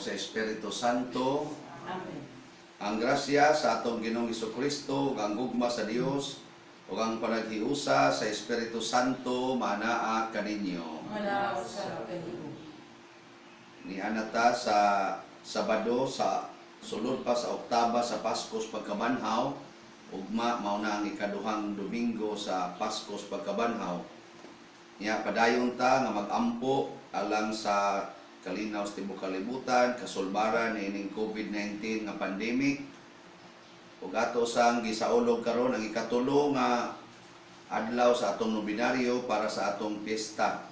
ug sa Espiritu Santo. Amen. Ang grasya sa atong Ginoong Kristo ug ang gugma sa Dios ug ang panaghiusa sa Espiritu Santo manaa kaninyo. Manaa usab kanimo. Niana ta sa Sabado sa sulod pa sa oktaba sa Paskos pagkabanhaw. Ugma mao na ang ikaduhang Domingo sa Paskos pagkabanhaw. Nya padayon ta nga magampo alang sa kalinaw sa tibuok kalibutan, kasulbaran niining COVID-19 nga pandemic. Ug ato sang gisaulog karon ang ikatulo nga adlaw sa atong nobinaryo para sa atong piyesta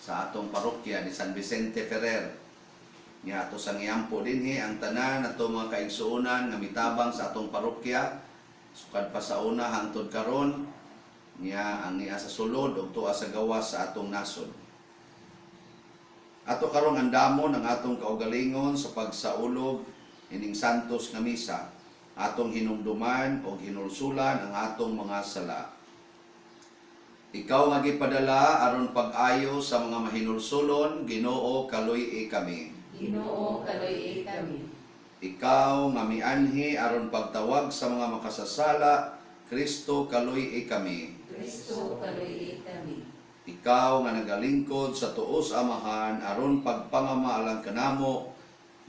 sa atong parokya ni San Vicente Ferrer. Nga ato sang iampo dinhi ang tanan ato mga kaigsuonan nga mitabang sa atong parokya sukad pa sa una hangtod karon, niya ang niya sa sulod ug tuwa sa gawas sa atong nasod. Ato karong andamon ang atong kaugalingon sa pagsaulog ining santos nga misa. Atong hinumduman og hinulsulan ang atong mga sala. Ikaw nga gipadala aron pag-ayo sa mga mahinulsulon, Ginoo, kaluy-i kami. Ginoo, kaluy-i kami. Ikaw nga mianhi aron pagtawag sa mga makasasala, Kristo, kaluy-i kami. Kristo, kaluy-i kami. Ikaw nga nagalingkod sa tuos Amahan aron pagpangama alang kanamo,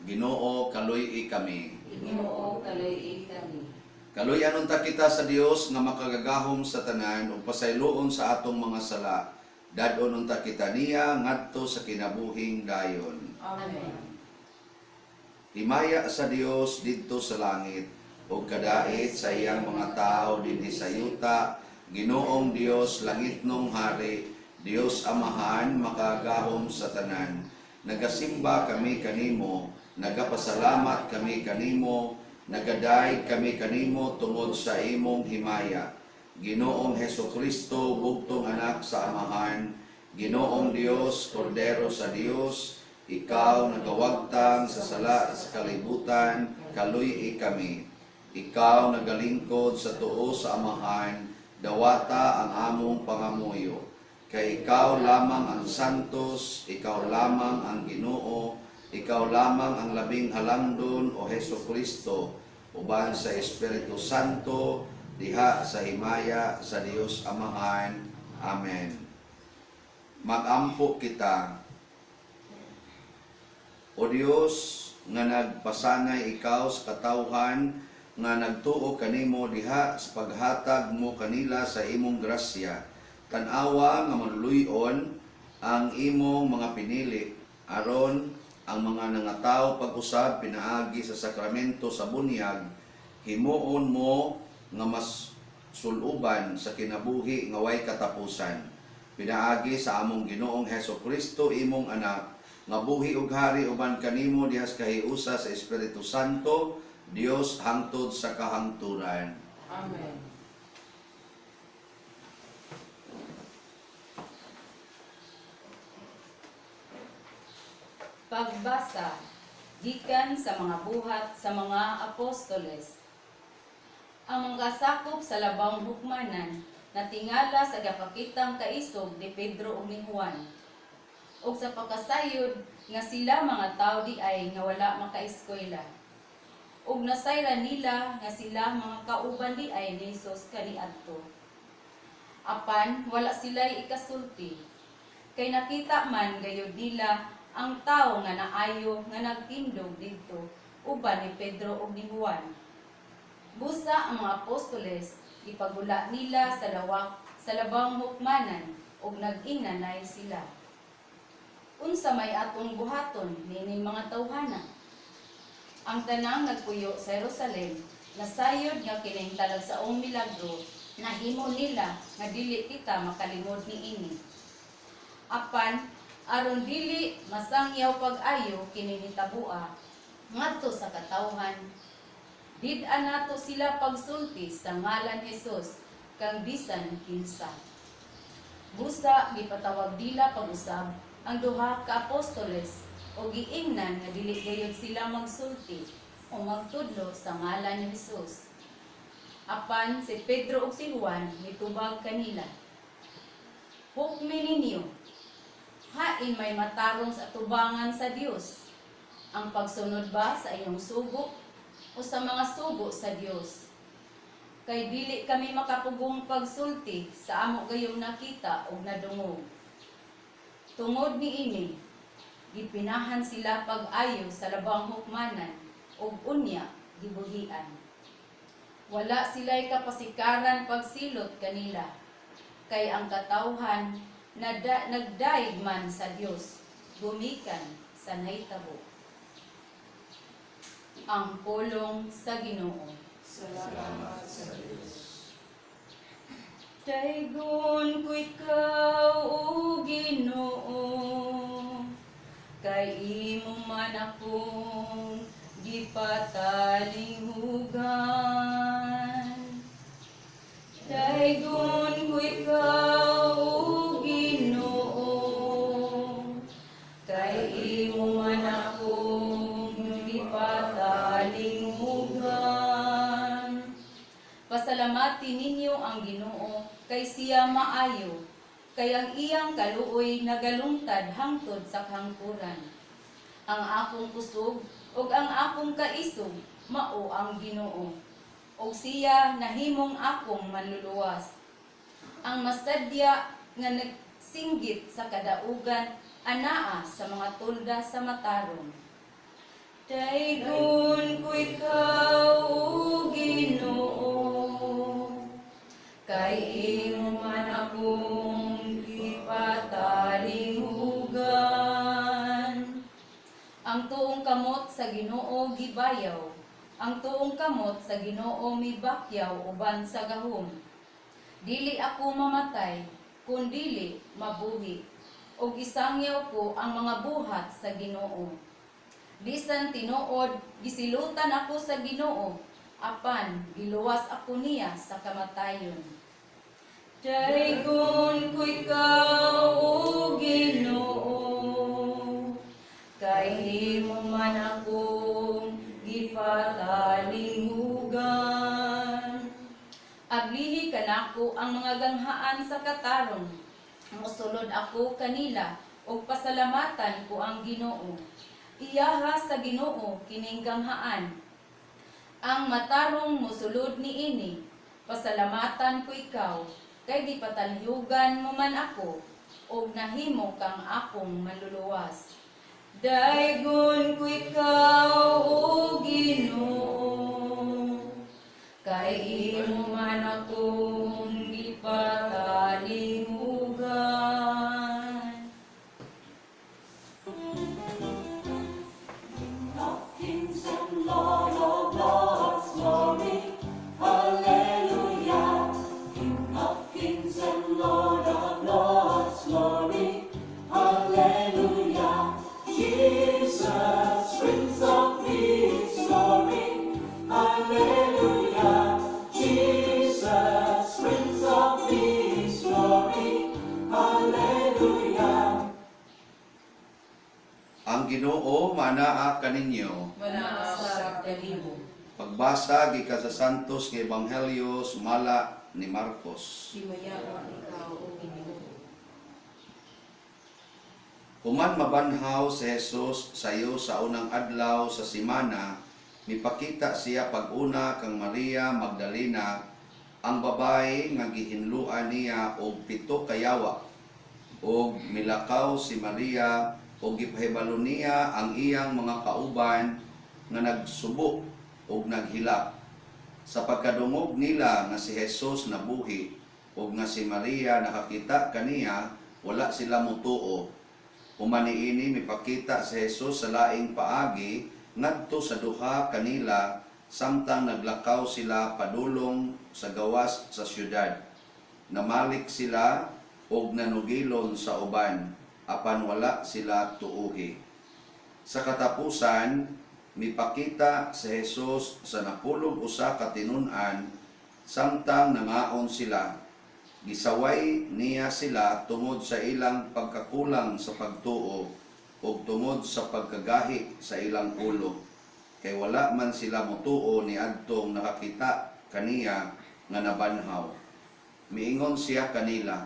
Ginoo, kaluy-i kami. Ginoo, kaluy-i kami. Kaluy-an unta kita sa Dios nga makagagahom sa tanan ug pasayloon sa atong mga sala. Dad-on unta kita niya ngadto sa kinabuhing dayon. Amen. Himaya sa Dios didto sa langit ug kadait sa iyang mga tawo dinhi sa yuta. Ginoong Dios, langitnong hari, Dios Amahan makagagahom sa tanan. Nagasimba kami kanimo, nagapasalamat kami kanimo, nagadayeg kami kanimo tungod sa imong himaya. Ginoong Heso Kristo, bugtong anak sa Amahan, Ginoong Dios, Kordero sa Dios, ikaw nagawagtang sa sala sa kalibutan, kaluy-i kami. Ikaw nagalingkod sa tuo sa Amahan, dawata ang among pangamuyo. Kay ikaw lamang ang santos, ikaw lamang ang Ginoo, ikaw lamang ang labing halangdon, o Heso Kristo, uban sa Espiritu Santo, diha sa himaya sa Dios Amahan. Amen. Magampo kita. O Dios, nga nagpasanay ikaw sa katawhan nga nagtuo kanimo diha sa paghatag mo kanila sa imong grasya. Tan-awa nga maluluy-on ang imong mga pinili aron ang mga nangataw pag-usab pinaagi sa sakramento sa bunyag, himuon mo nga mas suluban sa kinabuhi nga way katapusan. Pinaagi sa among Ginoong Heso Kristo, imong anak, nga buhi ug hari uban kanimo diha sa kahiusa sa Espiritu Santo, Dios hangtod sa kahangturan. Amen. Pagbasa gikan sa mga Buhat sa mga Apostoles. Ang mga sakop sa labawng hukmanan natingala sa gapakitang kaisog ni Pedro ug ni Juan ug sa pagkasayod nga sila mga tawo diay nga wala makaeskwela. Ug nasayran nila nga sila mga kauban diay ni Jesus kaniadto. Apan wala sila'y ikasulti, kay nakita man gayud nila ang tawo nga naayo nga nagtindog didto uban ni Pedro ug ni Juan. Busa ang mga apostoles gipagula nila sa lawak sa labawng hukmanan ug nag-ingnanay sila, "Unsa may atong buhaton niining mga tawhana? Ang tanang nagpuyo sa Jerusalem nasayod nga kining talagsaong milagro nahimo nila nga dili kita makalimod niini. Apan aron dili masangyaw pag-ayo kining hitaboa ngadto sa katawhan, did-a nato sila pagsulti sa ngalan Jesus kang bisan kinsa." Busa gipatawag nila pag-usab ang duha ka apostoles ug giingnan nga dili gayud sila magsulti o magtudlo sa ngalan ni Jesus. Apan si Pedro ug si Juan mitubag kanila, "Hukmi ninyo, hain may matarong sa atubangan sa Dios, Ang pagsunod ba sa inyong sugo o sa mga sugo sa Dios? Kay dili kami makapugong pagsulti sa amo gayong nakita og nadungog. Tungod niini, gipinahan sila pag-ayo sa labang hukmanan ug unya gibuhian. Wala sila'y kapasikaran pagsilot kanila, kay ang katawhan nagdaig man sa Dios gumikan sa nahitabo. Ang pulong sa Ginoo. Salamat sa Diyos. Daygon ko ikaw, o Ginoo, kay imo man akong gipatalinghugan. Daygon ko ikaw, o Ginoo, kay imo man akong gipatalinghugan. Pasalamati ninyo ang Ginoo kay siya maayo, kay ang iyang kaluoy nagalungtad hangtod sa kahangturan. Ang akong kusog ug ang akong kaisog mao ang Ginoo, ug siya nahimong akong manluluwas. Ang masadya nga nagsinggit sa kadaugan anaa sa mga tolda sa matarong. Daygon ko ikaw, o Ginoo, kay imo man akong gipatalinghugan. Ang tuong kamot sa Ginoo gibayaw, ang tuong kamot sa Ginoo mibakyaw uban sa gahom. Dili ako mamatay, kun dili mabuhi, ug isangyaw ko ang mga buhat sa Ginoo. Bisan tinuod, gisilutan ako sa Ginoo, apan giluwas ako niya sa kamatayon. Daygon ko ikaw, o Ginoo, kay imo man akong gipatalinghugan. Ablihi kanako ang mga ganghaan sa katarong. Mosulod ako kanila ug pasalamatan ko ang Ginoo. Iyaha sa Ginoo kining ganghaan. Ang matarong mosulod niini. Pasalamatan ko ikaw kay gipatalhugan mo man ako ug nahimo kang akong manluluwas. Daygon ko ikaw, o Ginoo, kay imo man akong gipatalinghugan. Of kings and Lord of lords, glory, hallelujah. King of kings and Lord of lords, glory, hallelujah. Jesus, Prince of Peace, glory, hallelujah. Jesus, Prince of Peace, glory, hallelujah. Ang Ginoo manaa kaninyo. Manaa sa kanimo. Pagbasa gikan sa Santos nga Ebanghelyo sumala ni Marcos. Himayaon ikaw, O Ginoo. Human mabanhaw si Jesus sayo sa unang adlaw sa simana, mipakita siya pag-una kang Maria Magdalena, ang babae nga gihinluan niya og pito ka yawa. Og milakaw si Maria og gipahibalo niya ang iyang mga kauban nga nagsubo og naghilak. Sa pagkadungog nila nga si Jesus nabuhi ug nga si Maria nakakita kaniya, wala sila motuo. Human niini, mipakita si Jesus sa laing paagi ngadto sa duha kanila samtang naglakaw sila padulong sa gawas sa syudad. Namalik sila og nanugilon sa uban, apan wala sila tuuhi. Sa katapusan, mipakita si Jesus sa 11 ka tinun-an samtang nangaon sila. Gisaway niya sila tungod sa ilang pagkakulang sa pagtuo ug tungod sa pagkagahi sa ilang ulo. Kay wala man sila motuo niadtong nakakita kaniya nga nabanhaw. Miingon siya kanila,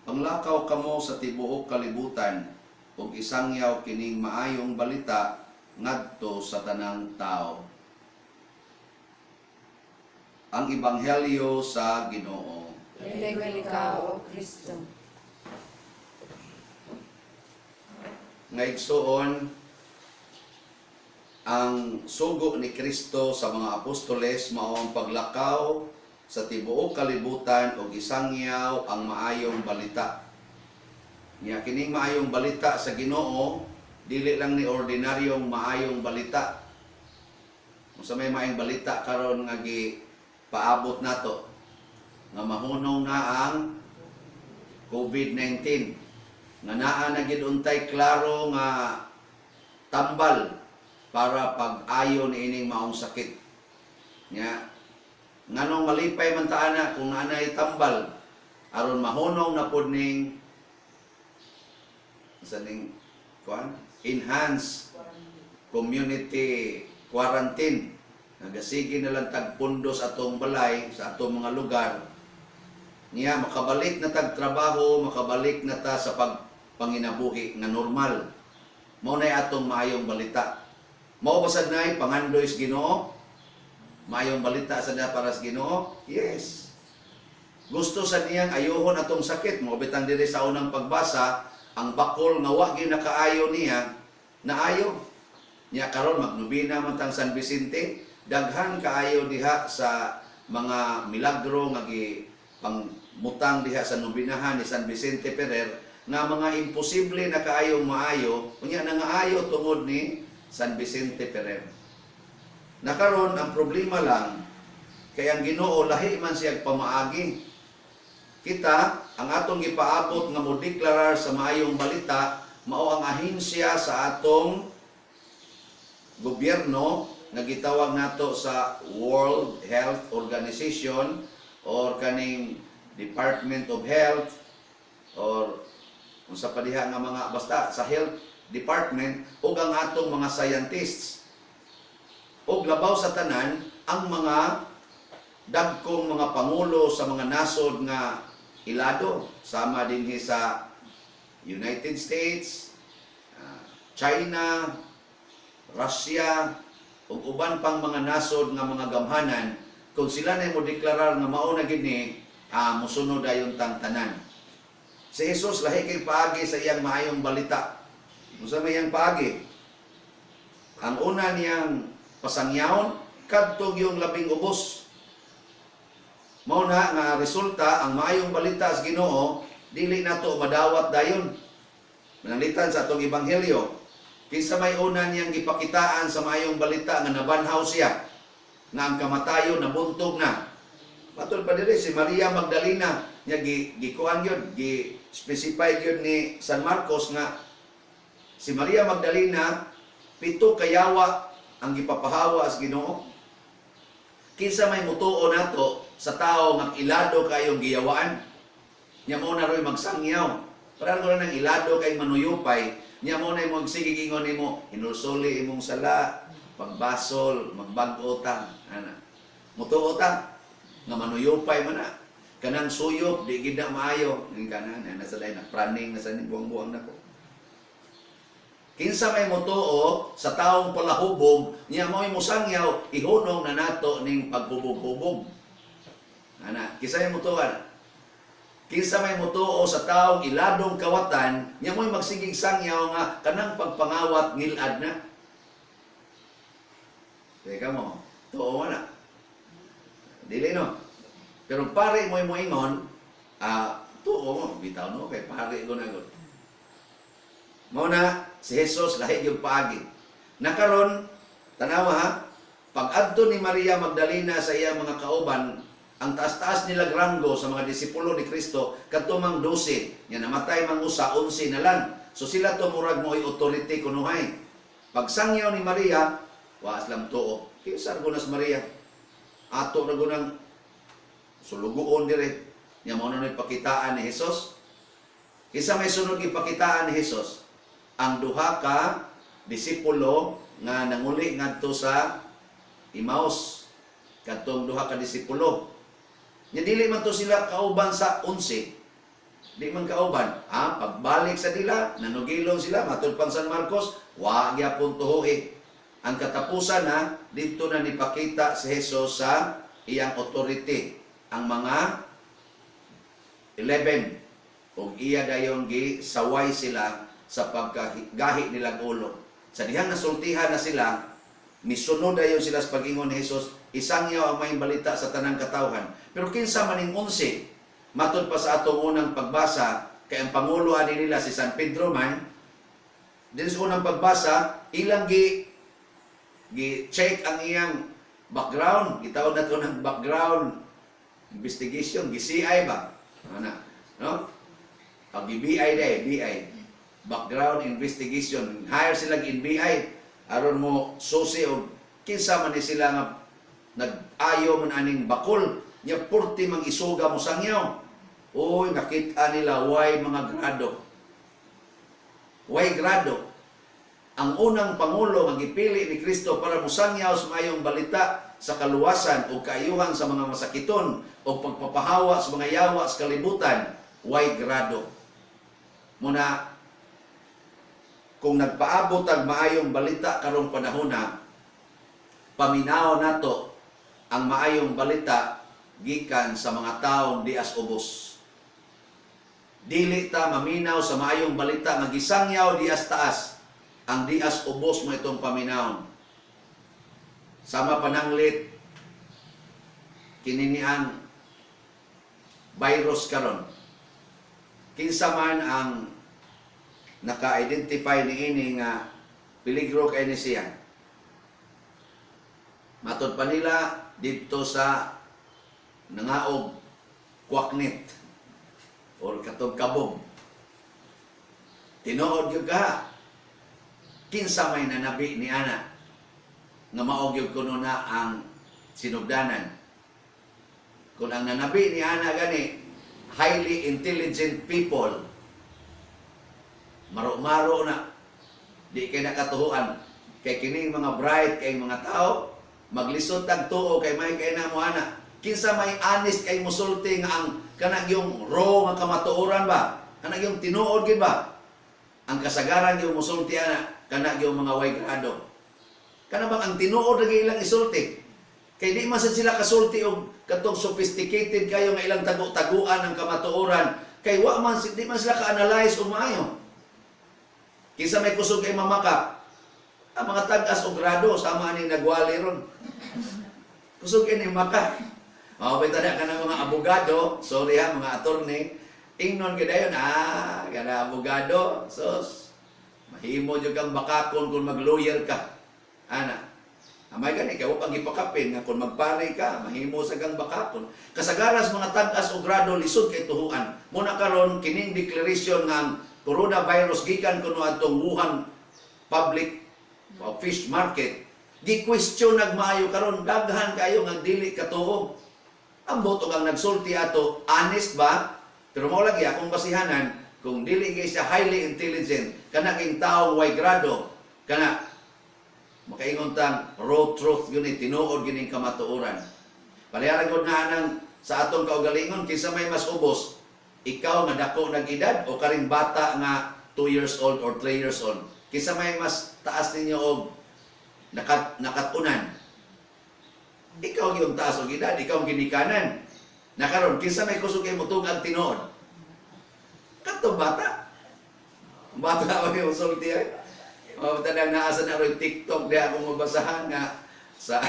"Panglakaw kamo sa tibuok kalibutan ug isangyaw kining maayong balita ngadto sa tanang tao. Ang Ebanghelyo sa Ginoo. Daghang ikaw, O Kristo. Nga igsuon, ang sugo ni Kristo sa mga apostoles mao ang paglakaw sa tibuok kalibutan ug isangyaw ang maayong balita. Nya kining maayong balita sa Ginoo, dili lang ni ordinaryong maayong balita. Unsa may maayong balita karon nga gi paabot nato nga mahunong na ang COVID-19, nga naa na gid untay klaro nga tambal para pag-ayo niining maong sakit. Nya nganong malipay man ta ana kung naa nay tambal aron mahunong na pud ning sa ning kuan, enhanced community quarantine? Nagasige na lang tag pundo sa atong balay, sa atong mga lugar niya, makabalik na tag trabaho, makabalik na ta sa pagpanginabuhi nga normal. Mao nay atong maayong balita. Mao ba sad nay pangandoy sa Ginoo? Maayong balita sa na para sa Ginoo? Yes. Gusto sa niyang ayuhon atong sakit. Mao bitang diri sa unang pagbasa, ang bakol nga wa gyud nakaayo niya, naayo. Nya karon magnobina man tang San Vicente, daghan kaayo diha sa mga milagro nga gi pangmutang diha sa nobinahan ni San Vicente Ferrer nga mga imposible na kaayong maayo, unya nangaayo tungod ni San Vicente Ferrer. Nakaron ang problema lang kay ang Ginoo lahi man siya pamaagi. Kita, ang atong gipaabot nga mo deklarar sa maayong balita mao ang ahensya sa atong gobyerno nga gitawag nato sa World Health Organization or kaning Department of Health or unsa pa diha nga mga, basta sa health department, ug ang atong mga scientists, ug labaw sa tanan ang mga dagkong mga pangulo sa mga nasod nga ilado, sama dinhi sa United States, China, Russia ug uban pang mga nasod nga mga gamhanan. Kung sila na mo deklarar nga mao na gid ni, mosunod dayon tang tanan. Si Jesus lahi kay paagi sa iyang maayong balita. Unsa may iyang paagi? Ang una niyang pasangyawon kadto yung labing ubos. Mao na nga resulta, ang maayong balita sa Ginoo dili nato madawat dayon. Mananglitan sa atong ebanghelyo, kinsa may una niyang gipakitaan sa maayong balita nga nabanhaw siya, nga ang kamatayon nabuntog na? Matod pa diri, si Maria Magdalena. Nya gi gikuan gyud, gi specify gyud ni San Marcos nga si Maria Magdalena, pito kayawa ang gipapahawa sa Ginoo. Kinsa may mutuo nato sa tao nga ilado kayong giyawaan? Nya mo na roy magsangyaw. Para ko nang ilado kay manuyupay, nya mo na magsige ingon nimo, "Hinulsuli imong sala, pagbasol, magbag-o ta." Ana. Mutuo ta nga manuyupay man na. Kanang suyop di gid na maayo. Ning kanan na sa na praning na sa ning buang-buang nako. Kinsa may mutuo sa taong palahubog, niya mo'y musangyaw, ihunong na nato ning paghubog-hubog? Ana, kinsa may mutuo ana? Kinsa may mutuo sa taong iladong kawatan, niya mo'y magsigig sangyaw nga kanang pagpangawat ngilad na? Teka mo, tuo mo na. Dili, no? Pero pare mo'y moingon, tuo mo, bitaw no, kay pare ko na gud. Mao na, si Jesus lahi yung paagi. Nakaron, tanawa ha, pag-adto ni Maria Magdalena sa iyang mga kauban, ang taas-taas nila ranggo sa mga disipulo ni Kristo, kadto mang 12, nya namatay mang usa, 11 na lang. So sila to murag mo'y authority kunuhay. Pagsangyaw ni Maria, wa lang tuo. Kinsa ra si Maria? Ato ra nang sulugoon dire. Nya mao na pakitaan ni Jesus. Kinsa may sunod gipakitaan ni Jesus? Ang duha ka disipulo nga nanguli ngadto sa Emmaus. Kadtong duha ka disipulo. Nya dili man to sila kauban sa 11. Di man kauban. Pagbalik sa dila, nanugilon sila, matud pang San Marcos, wa gyapon tuhoe. Ang katapusan na, dito na nipakita si Jesus sa iyang authority. Ang mga 11 ug iya dayon gi saway sila sa pagkagahi nilang ulo. Sa dihang nasultihan na sila, misunod dayon sila sa pag-ingon ni Jesus, isangyaw ang maayong balita sa tanang katawhan. Pero kinsa maning 11? Matod pa sa atong unang pagbasa, kay ang pangulo ani nila si San Pedro man, din sa unang pagbasa, ilang gi gi check ang iyang background, gitawag nato ng background investigation, gi CI ba? Ana, no? Pag BI day, BI. Background investigation. Hire sila NBI aron mo susi og kinsa man ni sila nga nag-ayo man aning bakol nya purti mang isuga mo sangyaw. Uy, nakita nila way mga grado. Way grado. Ang unang pangulo nga gipili ni Kristo para musangyaw sa mayong balita sa kaluwasan o kaayuhan sa mga masakiton o pagpapahawa sa mga yawa sa kalibutan, way grado. Muna, kung nagpaabot ang maayong balita karong panahona, paminaw nato ang maayong balita gikan sa mga taong dias ubos. Dili ta maminaw sa maayong balita nga gisangyaw dias taas. Ang dias ubos mo itong paminaw. Sama pananglit kini ni ang virus karon. Kinsa man ang naka-identify niini nga peligro kay ni siya. Matod pa nila didto sa nangaog kwaknit or katong kabog. Tinuod gyud ka. Kinsa may nanabi ni ana nga mao gyud kuno na ang sinugdanan. Kung ang nanabi ni ana gani highly intelligent people, maro-maro na, di kay nakatuhuan kay kining mga bright kay mga tao maglisod tag tuo kay may kay na mo ana. Kinsa may honest kay musulti nga ang kana yung raw nga kamatuoran ba, kana yung tinuod gid ba? Ang kasagaran yung musulti ana kana yung mga way grado, kana bang ang tinuod lagi ilang isulti, kay di man sad sila kasulti og katong sophisticated kayo nga ilang tago-taguan ang kamatuoran, kay wa man di man sila ka-analyze og maayo. Kinsa may kusog kay mamaka? Ang mga tag-as og grado, sama ni nagwali ron. Kusog kay ni maka. Mao ba ka ng mga abogado, sorry ha, mga attorney, ingnon ka dayon, kana abogado, sos, mahimo jud kang bakakon kung mag-lawyer ka. Ana. Amay gani kay wa gipakapin nga kung magpare ka, mahimo sa kang bakakon. Kasagaran sa mga tag-as og grado lisod kay tuhuan. Muna karon kining declaration nga ang coronavirus gikan kuno adtong Wuhan public o fish market, gi-question nagmaayo karon, daghan kayo nga dili katuo. Ambot og ang nagsulti ato honest ba? Pero mao lagi akong basihanan, kung dili kay siya highly intelligent, kana king taong way grado, kana makaingon tang raw truth yun eh, tinuod gining kamatuoran. Palayaran gud na anang sa atong kaugalingon, kinsa may mas ubos, ikaw nga dako nag edad o karing bata nga 2 years old or 3 years old? Kinsa may mas taas ninyo og nakatunan? Ikaw yung taas og edad, ikaw ang ginikanan. Nakaron, kinsa may kusog kay mutug ang tinuod? Katong bata. Bata o yung sulti ay. O, tanang naa sa na rin TikTok di ako mabasahan nga sa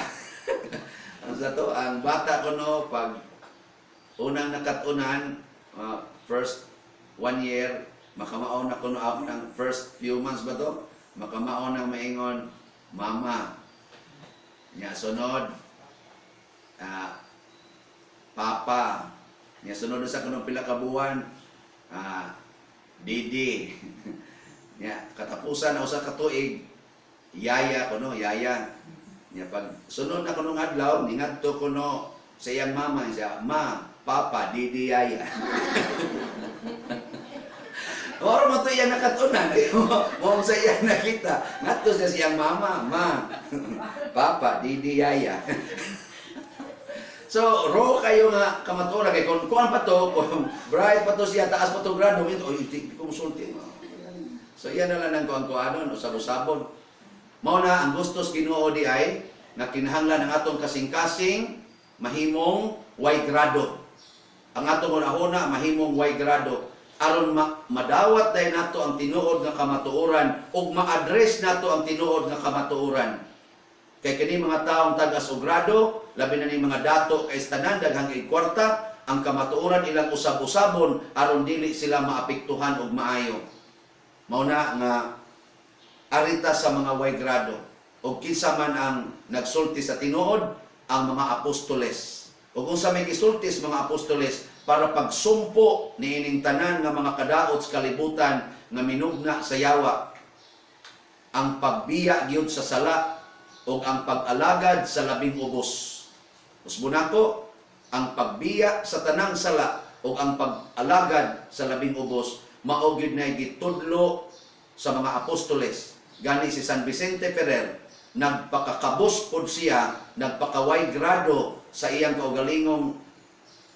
ang sa to, ang bata ko no, pag unang nakatunan, first one year, makamao na kuno ako ng first few months ba to, makamao nang maingon mama nya, sunod papa nya, sunod sa kuno pila ka buwan, didi nya, katapusan na usa ka tuig, yaya kuno, yaya nya. Pag sunod na kuno adlaw, ningadto kuno sa iyang mama siya, ma, papa, didi, yaya. Oro mo to iyang nakatunan. Mo sa iyang nakita. Ngadto siya siyang mama, ma, papa, didi, yaya. So, raw kayo nga kamatuoran kay kung kuan pa to, kung bright pa to siya, taas pa to grado, ito, oy, di ko musulti. So, iyan na lang ang kuan-kuanon, usab-usabon. Mao na ang gustos Ginoo di ay nga kinahanglan ang atong kasing-kasing mahimong way grado. Ang atong hunahuna mahimong way grado aron madawat day nato ang tinuod nga kamatuoran ug ma-address nato ang tinuod nga kamatuoran. Kay kini mga taong tag-as og grado, labi na ning mga dato kay tanan daghang kwarta, ang kamatuoran ilang usab-usabon aron dili sila maapektuhan og maayo. Mao na nga arita sa mga way grado o kinsa man ang nagsulti sa tinuod, ang mga apostoles. O kung sa may gisulti sa mga apostoles para pagsumpo niining tanan nga mga kadaot sa kalibutan nga minugna sa yawa, ang pagbiya gyud sa sala o ang pag-alagad sa labing ubos. Usbon nako, ang pagbiya sa tanang sala o ang pag-alagad sa labing ubos mao gyud na gitudlo sa mga apostoles. Gani si San Vicente Ferrer, nagpakakabos pod siya, nagpakaway grado sa iyang kaugalingong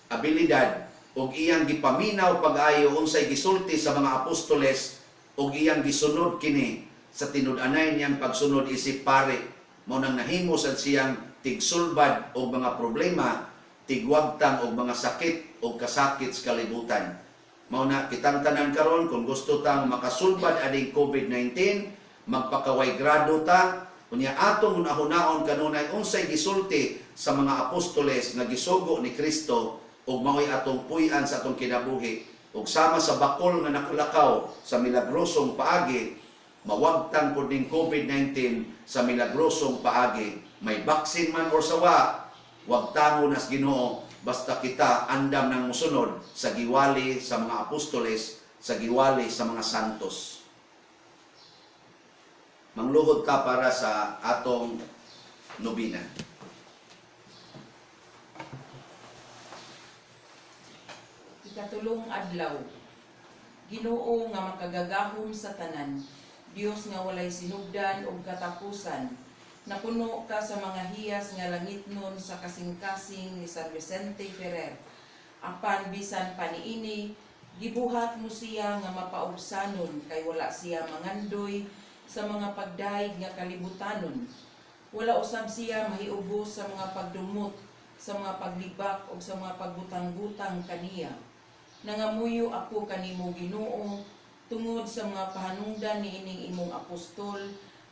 abilidad ug iyang gipaminaw pag-ayo unsay gisulti sa mga apostoles ug iyang gisunod kini sa tinud-anay niyang pagsunod isip pare. Mao nang nahimo sad siyang tigsulbad og mga problema, tigwagtang og mga sakit og kasakit sa kalibutan. Mao na kitang tanan karon, kung gusto tang makasulbad aning COVID-19, magpakaway grado ta. Unya atong hunahunaon kanunay unsay gisulti sa mga apostoles nga gisugo ni Kristo ug mao'y atong puy-an sa atong kinabuhi. Ug sama sa bakol nga nakulakaw sa milagrosong paagi, mawagtang pud ning COVID-19 sa milagrosong paagi. May vaccine man or sawa, wagtangon nas Ginoo basta kita andam nang musunod sa giwali sa mga apostoles, sa giwali sa mga santos. Mangluhod ka para sa atong nobina. Ikatulong adlaw. Ginoo nga makagagahom sa tanan, Dios nga walay sinugdan ug katapusan, napuno ka sa mga hiyas nga langitnon sa kasing-kasing ni San Vicente Ferrer. Apan bisan pa niini, gibuhat mo siya nga mapaubsanon kay wala siya mangandoy sa mga pagdayeg nga kalibutanon. Wala usab siya mahiubos sa mga pagdumot, sa mga paglibak o sa mga pagbutang-butang kaniya. Nangamuyo ako kanimo, Ginoo, tungod sa mga pahanungdan niining imong apostol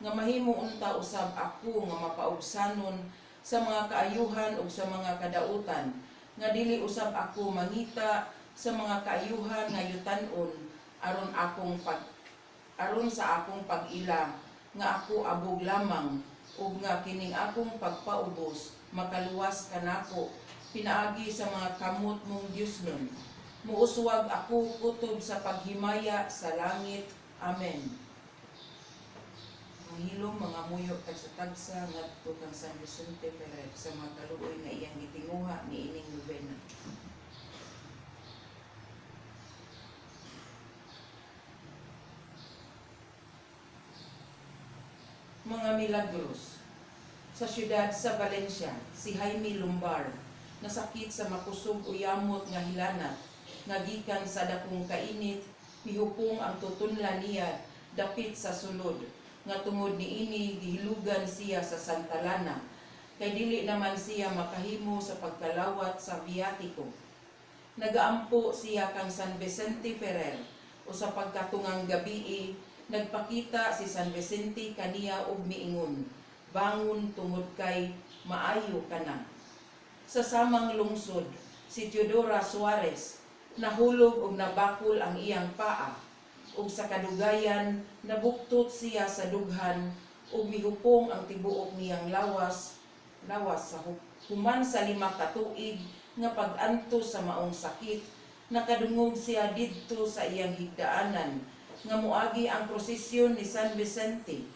nga mahimo unta usab ako nga mapaugsanon sa mga kaayuhan ug sa mga kadautan, nga dili usab ako mangita sa mga kaayuhan nga yutan-on aron sa akong pag-ila nga ako abog lamang ug nga kining akong pagpaubos makaluwas kanako pinaagi sa mga kamot mong Diosnon. Muuswag ako kutob sa paghimaya sa langit. Amen. Mahilom mga muyo tagsa-tagsa ngadto kang San Vicente Ferrer sa mga kaluoy nga iyang gitinguha niining nobena. Mga milagros. Sa siyudad sa Valencia, si Jaime Lumbar, nasakit sa makusog o yamot nga hilanat, nga gikan sa dakong kainit, mihupong ang tutunlan niya dapit sa sulod, nga tungod niini gihilugan siya sa Santa Lana, kay dili naman siya makahimo sa pagkalawat sa viatiko. Nagaampo siya kang San Vicente Ferrer o sa pagkatungang gabii, nagpakita si San Vicente kaniya og miingon, "Bangon tungod kay maayo ka na." Sa samang lungsod, si Teodora Suarez nahulog og nabakol ang iyang paa ug sa kadugayan nabuktot siya sa dughan ug mihupong ang tibuok niyang lawas lawas sa human sa 5 ka tuig nga pag-antos sa maong sakit, nakadungog siya didto sa iyang higdaanan nga moagi ang prosesyon ni San Vicente.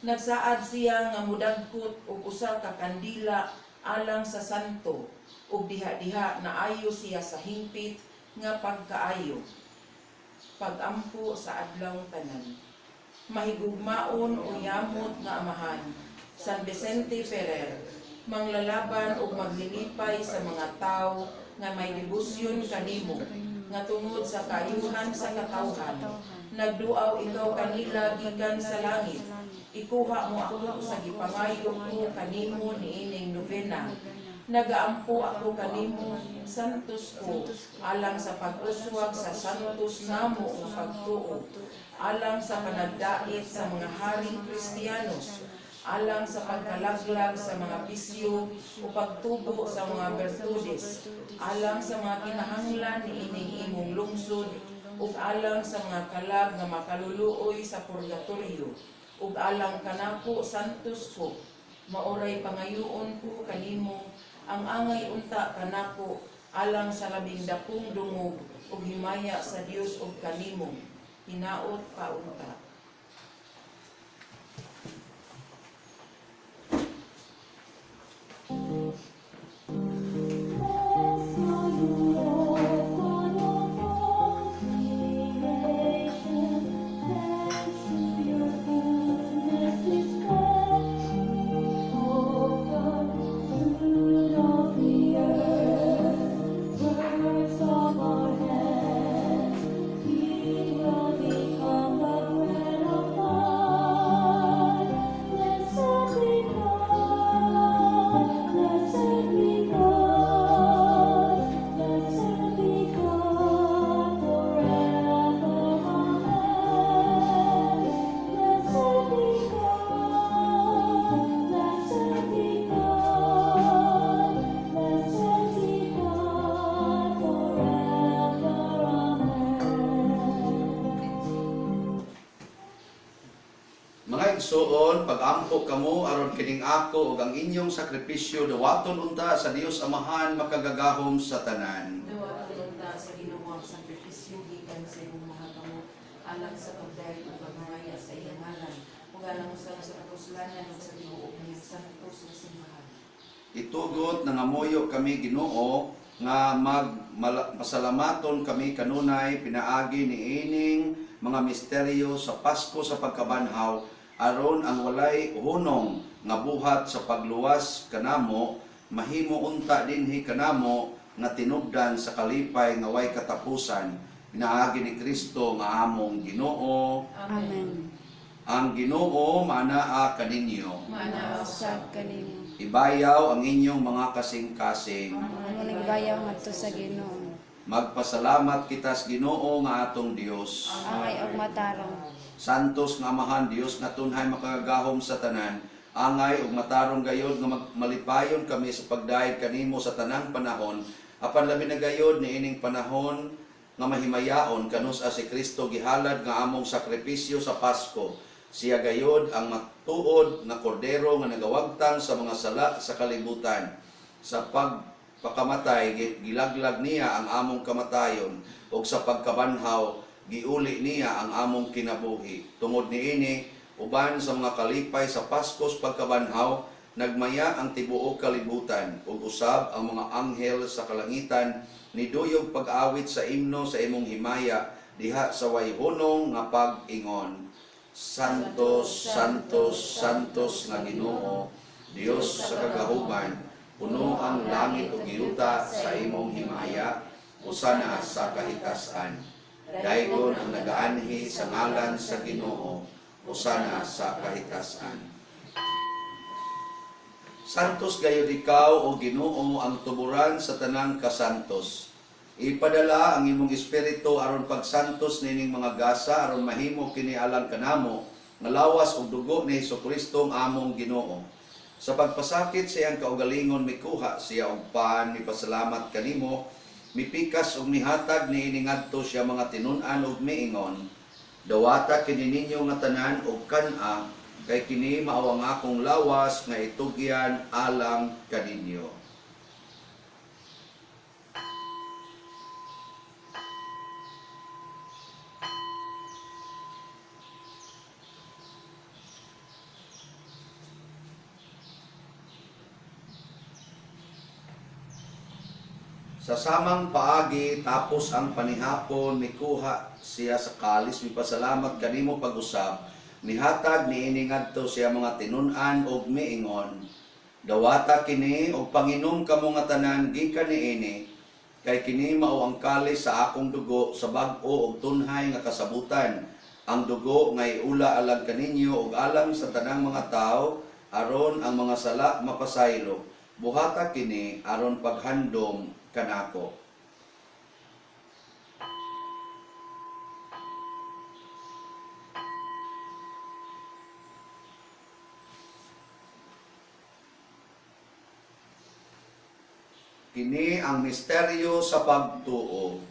Nagsaad siya nga mudagkot og usa ka kandila alang sa santo ug diha-diha naayo siya sa hingpit nga pagkaayo. Pagampo sa adlawng tanan. Mahigugmaon o yamot nga Amahan, San Vicente Ferrer, manglalaban ug maglilipay sa mga tawo nga may debosyon kanimo, nga tungod sa kaayuhan sa katawhan, nagduaw ikaw kanila gikan sa langit. Ikuha mo ako sa gipangayo ko kanimo niining nobena. Nagaampo ako kanimo, Santos ko, alang sa pag-uswag sa santos namo nga pagtuo, alang sa panagdait sa mga haring Kristiyanos, alang sa pagkalaglag sa mga bisyo o pagtubo sa mga bertudes, alang sa mga kinahanglan niining imong lungsod, ug alang sa mga kalag nga makaluluoy sa purgatorio, ug alang kanako, Santos ko, maoray pangayoon ko kanimo ang angay unta kanako alang sa labing dakong dungog ug himaya sa Dios ug kanimo. Hinaot pa unta. Bless are you, Lord, God of all creation. Thanks to your goodness we spread. We offer fruit of the earth, works of our hands. We will become the bread of life. Blessed be God, blessed be God, blessed be God forever. Amen. Blessed be God, blessed be God, blessed be God forever. Amen. Mga igsoon, pag-ampo kamo aron kining ako ug ang inyong sakripisyo dawaton unta sa Dios Amahan makagagahom sa tanan. Dawaton unta sa Ginoo ang sakripisyo gikan sa imong mga kamot alang sa pagdayeg ug paghimaya sa iyang ngalan ug alang usab sa kapuslanan ug sa tibuok niyang santos nga simbahan. Itugot nangamuyo kami, Ginoo, nga magmasalamaton kami kanunay pinaagi niining mga misteryo sa Pasko sa pagkabanhaw, aron ang walay hunong nga buhat sa pagluwas kanamo mahimo unta dinhi kanamo nga tinubdan sa kalipay nga way katapusan, pinaagi ni Kristo nga among Ginoo. Amen. Ang Ginoo maanaa kaninyo. Maanaa Usab kanimo. Ibayaw ang inyong mga kasing-kasing. Amo nang ibayaw ngadto sa Ginoo. Magpasalamat kita sa Ginoo nga atong Dios. Angay og matarong. Santos nga Amahan, Dios nga tunhay makagagahom sa tanan, angay ug matarong gayod nga malipayon kami sa pagdayeg kanimo sa tanang panahon, apan labi na gayod niining panahon nga mahimayaon kanus-a si Kristo gihalad nga among sakripisyo sa Pasko. Siya gayod ang matuod nga kordero nga nagawagtang sa mga sala sa kalibutan. Sa pagpakamatay, gilaglag niya ang among kamatayon, ug sa pagkabanhaw giuli niya ang among kinabuhi. Tungod niini, uban sa mga kalipay sa Paskos pagkabanhaw, nagmaya ang tibuok kalibutan ug usab ang mga anghel sa kalangitan niduyog pag-awit sa imno sa imong himaya diha sa way hunong nga pag-ingon. Santos, Santos, Santos nga Ginoo, Dios sa kagahuman, puno ang langit ug yuta sa imong himaya, usana sa kahitasan. Daygon ang nagaanhi sa ngalan sa Ginoo, usana sa kahitasan. Santos gayud ikaw, o Ginoo, ang tuburan sa tanang kasantos. Ipadala ang imong espiritu aron pagsantos nining mga gasa, aron mahimo kini alang kanamo nga lawas ug dugo ni Hesukristo ang among Ginoo. Sa pagpasakit sa iyang kaugalingon, mikuha siya og pan, mipasalamat kanimo, mipikas ug mihatag niini ngadto sa iyang mga tinun-an ug miingon: "Dawata kini ninyo nga tanan ug kan-a, kay kini mao ang akong lawas nga itugyan alang kaninyo." Sa samang paagi, tapos ang panihapon, mikuha siya sa kalis, mipasalamat kanimo pag-usab, nihatag niini ngadto sa iyang mga tinun-an og miingon: "Dawata kini og panginom kamo nga tanan gikan niini, kay kini mao ang kalis sa akong dugo sa bag-o og tunhay nga kasabutan. Ang dugo nga iula alang kaninyo ug alang sa tanang mga tawo aron ang mga sala mapasaylo. Buhata kini aron paghandom kanako. Kini ang misteryo sa pagtuo.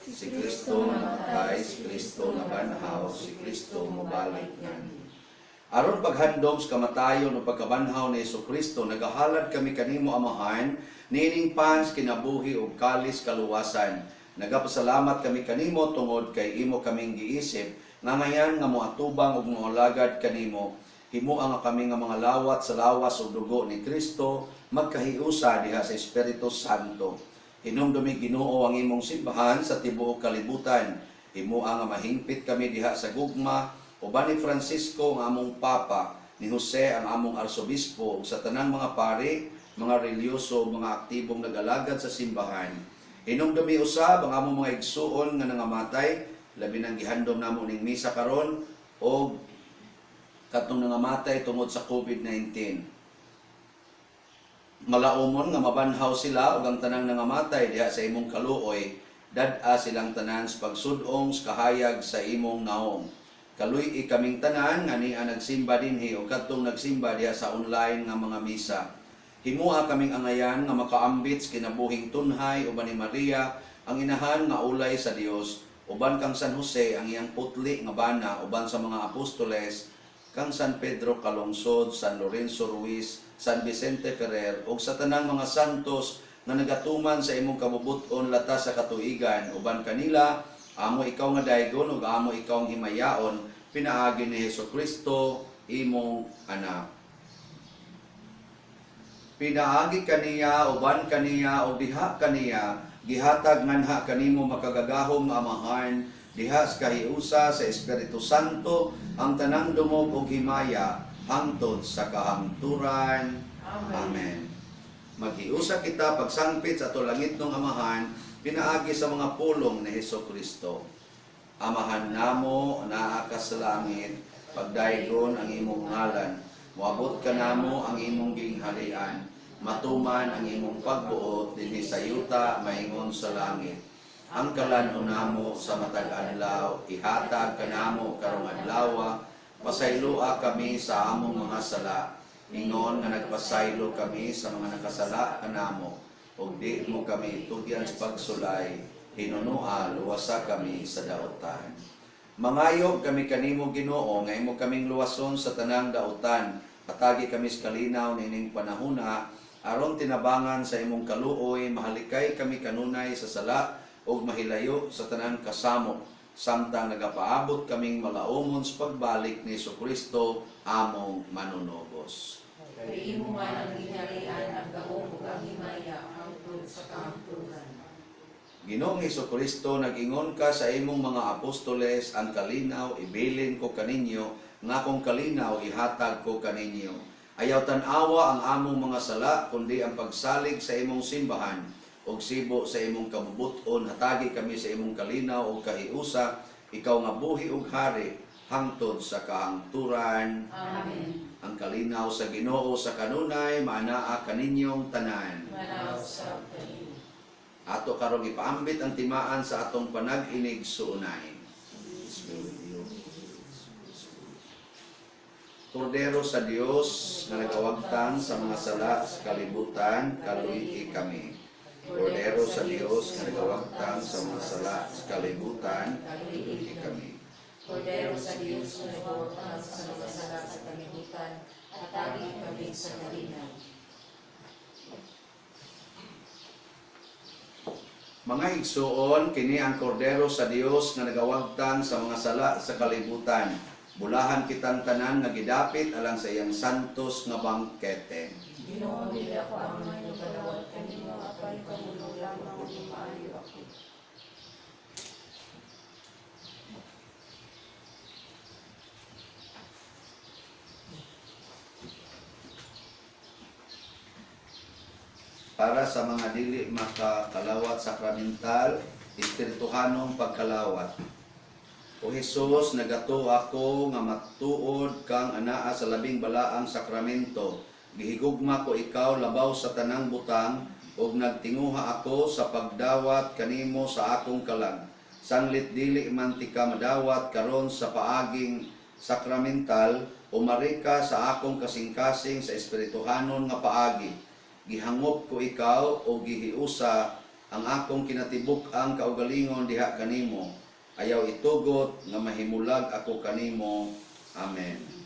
Si Kristo namatay, si Kristo nabanhaw, si Kristo mobalik nganhi. Aron paghandom sa kamatayon o pagkabanhaw ni Kristo, nagahalad kami kanimo Amahan, niining pans kinabuhi ug kalis kaluwasan. Nagapasalamat kami kanimo tungod kay imo kaming giisip nga ngayan nga moatubang ug moalagad kanimo. Himoa nga kami nga mga lawat sa lawas ug dugo ni Kristo magkahiusa diha sa Espiritu Santo. Hinumdumi Ginoo ang imong simbahan sa tibuok kalibutan. Himoa nga mahingpit kami diha sa gugma uban ni Francisco ang among Papa, ni Jose ang among Arsobispo ug sa tanang mga pari, mga relihiyoso, ug mga aktibong nag-alagad sa simbahan. Hinumdumi usab ang among mga igsuon nga nangamatay, labi nang gihandom namo ning misa karon og katong nangamatay tungod sa COVID-19. Malaumon nga mabanhaw sila ug ang tanang nangamatay diha sa imong kaluoy, dad-a silang tanan sa pagsud-ong sa kahayag sa imong naong. Kaluy-i kaming tanan nga nia nagsimba dinhi o kadtong nagsimba diha sa online nga mga misa. Himoa kaming angayan nga makaambit sa kinabuhing tunhay uban ni Maria ang inahan nga ulay sa Dios, uban kang San Jose ang iyang putli nga bana, uban sa mga apostoles kang San Pedro Calungsod, San Lorenzo Ruiz, San Vicente Ferrer ug sa tanang mga santos nga nagatuman sa imong kabubut-on latas sa katuigan, uban kanila amo ikaw nga daygon ug amo ikaw ang himayaon pinaagi ni Hesukristo imong anak. Pinaagi kaniya, uban kaniya, ug diha kaniya, gihatag nganha kanimo makagagahom nga Amahan, diha sa kahiusa sa Espiritu Santo, ang tanang dumog ug himaya, hangtod sa kahangturan. Amen. Maghiusa kita pagsangpit sa ato langitnong Amahan, pinaagi sa mga pulong ni Hesus Kristo. Amahan namo naa ka sa langit, pagdaygon ang imong ngalan, moabot ka namo ang imong gingharian, matuman ang imong pagbuot dinhi sa yuta maingon sa langit. Ang kalan-on namo sa matag adlaw, ihatag kanamo karong adlaw, pasayloa kami sa among mga sala, ingon nga nagpasaylo kami sa mga nakasala kanamo, ug di mo kami tugyan sa pagsulay, hinunoa luwasa kami sa daotan. Mangayog kami kanimo Ginoo nga imo kaming luwason sa tanang daotan. Patagi kami sa kalinaw niining panahona aron tinabangan sa imong kaluoy, mahalikay kami kanunay sa sala ug mahilayo sa tanang kasamo samtang nagapaabot kaming malaumon sa pagbalik ni Kristo among manunobos. Kay imo man ang gingharian, ang gahom ug ang himaya hangtod sa kahangturan. Ginoong Kristo, nag-ingon ka sa imong mga apostoles, ang kalinaw ibilin ko kaninyo, nga akong kalinaw ihatag ko kaninyo. Ayaw tan-awa ang among mga sala, kundi ang pagsalig sa imong simbahan, ug sibo sa imong kabubut-on, hatagi kami sa imong kalinaw ug kahiusa, ikaw nga buhi ug hari, hangtod sa kahangturan. Amen. Ang kalinaw sa Ginoo sa kanunay, maanaa kaninyong tanan. Manaw sa kanimo. Ato karong ipaambit ang timaan sa atong panag-inig suunay. Kordero sa Dios nga nagawagtan sa mga sala sa kalibutan, kaluy kami. Kordero sa Dios nga nagawagtan sa mga sala sa kalibutan, kaluy kami. Kordero sa Dios nga nagawagtan sa mga sala sa kalibutan, hatagi kami sa kalinaw. Mga igsuon, kini ang kordero sa Dios nga nagawagtan sa mga sala sa kalibutan. Bulahan kitang tanan nga gidapit alang sa iyang santos nga bangkete. Ginoo, dili ako angay magalawat Kanimo apan kamulo lamang ug maayo ako. Para sa mga dili makakalawat sakramental, espirituhanong pagkalawat. O Hesus, nagatuo ako nga matuod kang anaa sa labing balaang sakramento. Gihigugma ko ikaw labaw sa tanang butang ug nagtinguha ako sa pagdawat kanimo sa akong kalag. Sanglit dili man tika madawat karon sa paaging sakramental, umari ka sa akong kasing-kasing sa espirituhanon nga paagi. Gihangop ko ikaw o gihiusa ang akong kinatibuk-ang kaugalingon diha kanimo. Ayaw itugot nga mahimulag ako kanimo. Amen.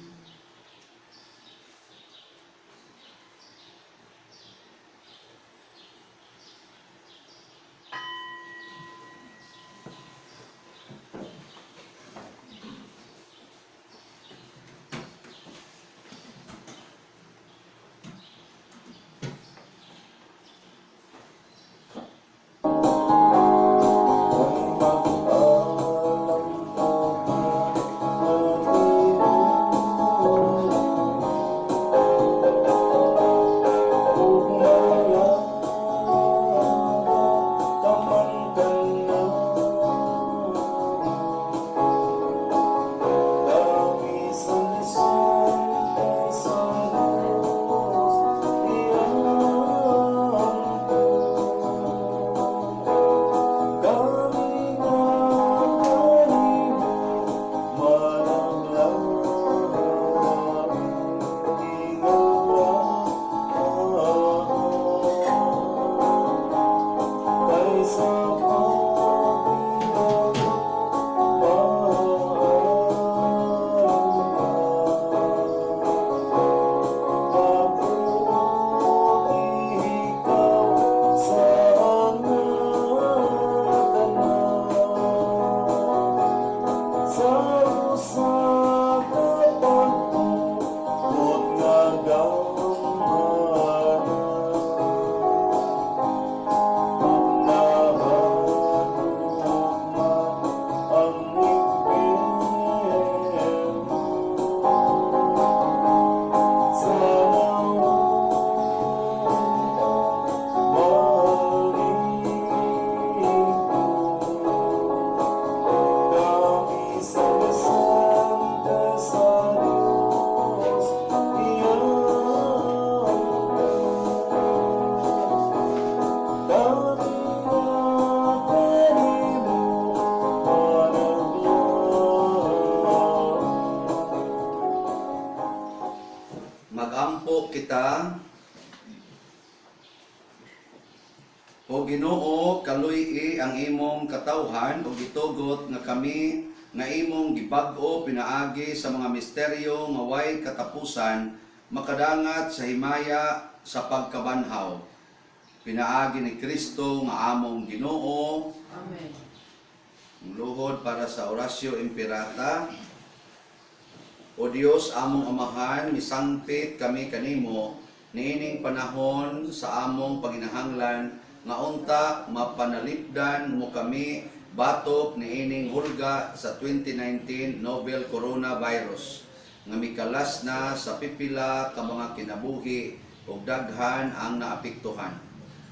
Magampo kita. O Ginoo, kaluy-i ang imong katawhan ug gitugot nga kami nga imong gibag-o pinaagi sa mga misteryo nga way katapusan makadangat sa himaya sa pagkabanhaw. Pinaagi ni Kristo nga among Ginoo. Amen. Ang luhod para sa Oratio Imperata. O Dios, among Amahan, misangpit kami kanimo niining panahon sa among panginahanglan nga unta mapanalipdan mo kami batok niining hulga sa 2019 novel coronavirus nga mikalas na sa pipila ka mga kinabuhi ug daghan ang naapektuhan.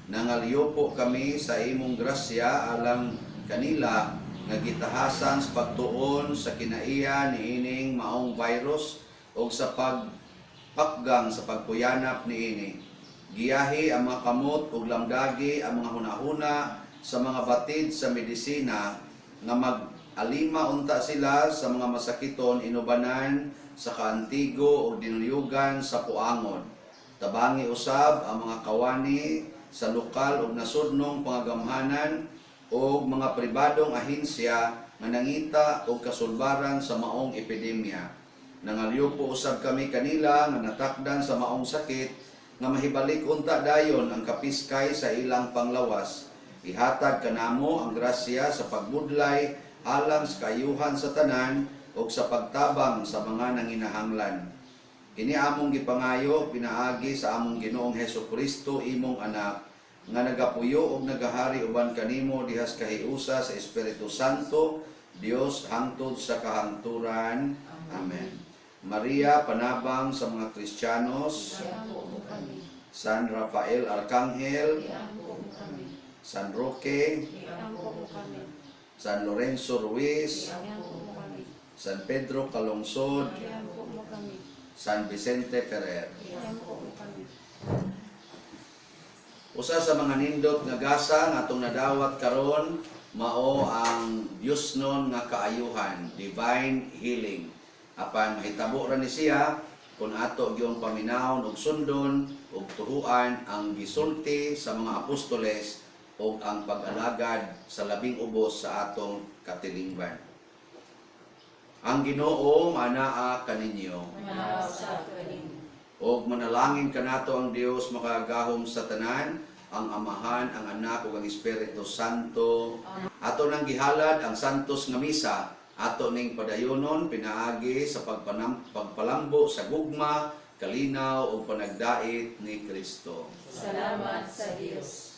Nangalyo kami sa imong grasya alang kanila nga gitahasan sa pagtuon sa kinaiya niining maong virus ug sa pagpakgang sa pagkuyanap niini. Giyahi ang mga kamot ug lamdagi ang mga hunahuna sa mga batid sa medisina nga mag-alima unta sila sa mga masakiton inubanan sa kaantigo ug dinuyugan sa puangon. Tabangi usab ang mga kawani sa lokal ug nasudnong pangagamhanan ug mga pribadong ahensya nga nangita og kasulbaran sa maong epidemya. Nangalyo po usab kami kanila nga natakdan sa maong sakit nga mahibalik unta dayon ang kapiskay sa ilang panglawas. Ihatag kanamo ang grasya sa pagbudlay alang sa kaayuhan sa tanan ug sa pagtabang sa mga nanginahanglan. Kini among gipangayo pinaagi sa among Ginoong Hesus Kristo, imong anak, nga nagapuyo ug nagahari uban kanimo dihas kahiusa sa Espiritu Santo, Dios hangtod sa kahangturan. Amen. Maria, panabang sa mga Kristiyanos. Iampo mo kami. San Rafael Arcangel, Iampo mo kami. San Roque, Iampo mo kami. San Lorenzo Ruiz, Iampo mo kami. San Pedro Calungsod, Iampo mo kami. San Vicente Ferrer. Iampo mo kami. Usa sa mga nindot nga gasa nga atong nadawat karon mao ang Diyosnon nga kaayuhan, divine healing. Apan mahitabo ra ni siya kung ato gyung paminawon ug sundon ug tuhuan ang gisulti sa mga apostoles ug ang pag-alagad sa labing ubos sa atong katilingban. Ang Ginoo manaa kaninyo. Manawsa kanimo. Og manalangin kanato ang Dios makagahom sa tanan, ang Amahan, ang Anak ug ang Espiritu Santo. Ato nang gihalad ang santos nga misa, ato ning padayonon pinaagi sa pagpalambo sa gugma, kalinaw ug panagdait ni Kristo. Salamat sa Dios.